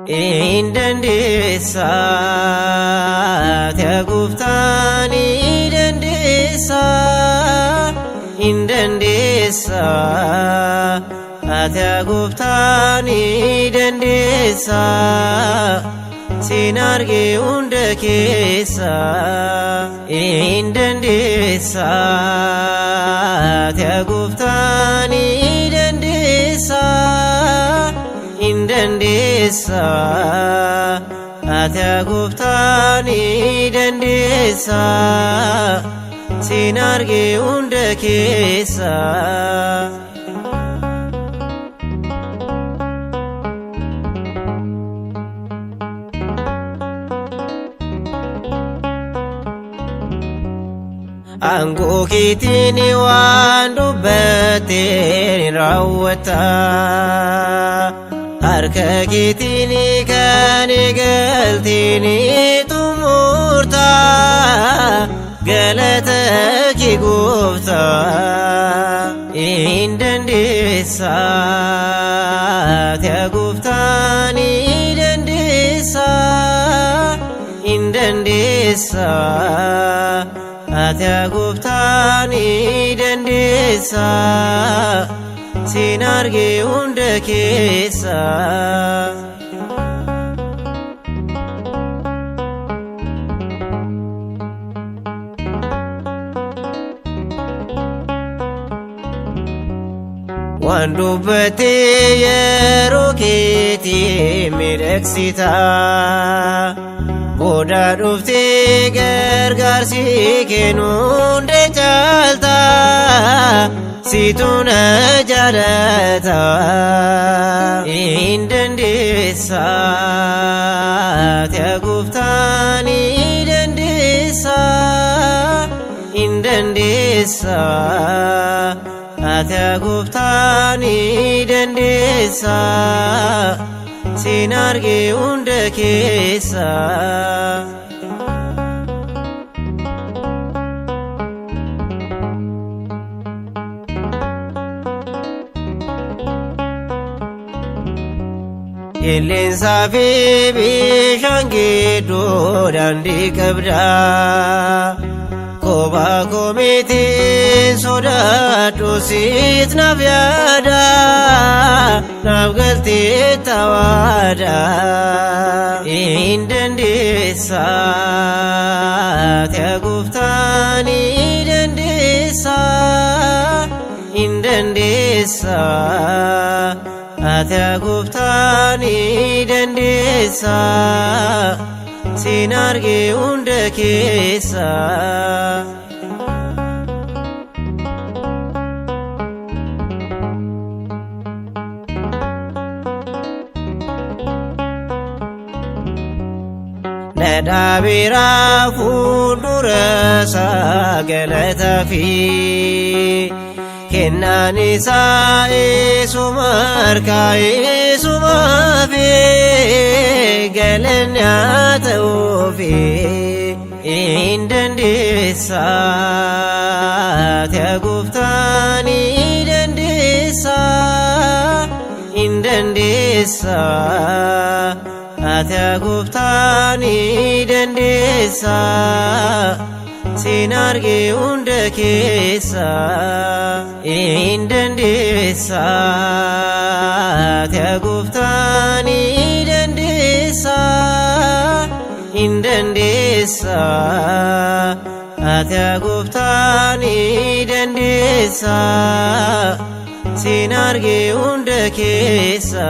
Hin dandeessa ati gooftaan ni dandeessa, hin dandeessa ati gooftaan ni dandeessa, sin arge hunda keessa. Hin dandeessa ati gooftaan ni dandeessa, hin dandeessa ati gooftaan ni dandeessa, sin arge hunda keessa. Aangoo keetiin waan dubbatteen raawwata. Harka keetiin kan eegalteen xumurta. Galata kee gooftaa. Hin dandeessa ati gooftaan ni dandeessa, hin dandeessa ati gooftaan ni dandeessa, sin arge hunda keessa. Waan dubbattee yeroo keetii miidhagsita. Booda dhuftee gargaarsi kennu hunda caalta. Situ na jaalata. Hin dandeessa ati gooftaan ni dandeessa, hin dandeessa ati gooftaan ni dandeessa, sin arge hunda keessa. Qilleensaa fi bishaan gidduu daandii qabda. Kophaa koo mitiin sodaadhu siit naaf yaada. Naaf galtee tawaada. Hin dandeessa ati gooftaan ni dandeessa, hin dandeessa ati gooftaan ni dandeessa, sin arge hunda keessa. Na dhaabeera fuuldura isaa galata fi kennaan isaa eesuma harkaa eesumaa fi galanni haa ta'uufi. Hin dandeessa ati gooftaan ni dandeessa, hin dandeessa ati gooftaan ni dandeessa, sin arge hunda keessa. Hin dandeessa ati gooftaan ni dandeessa, hin dandeessa ati gooftaan ni dandeessa, sin arge hunda keessa.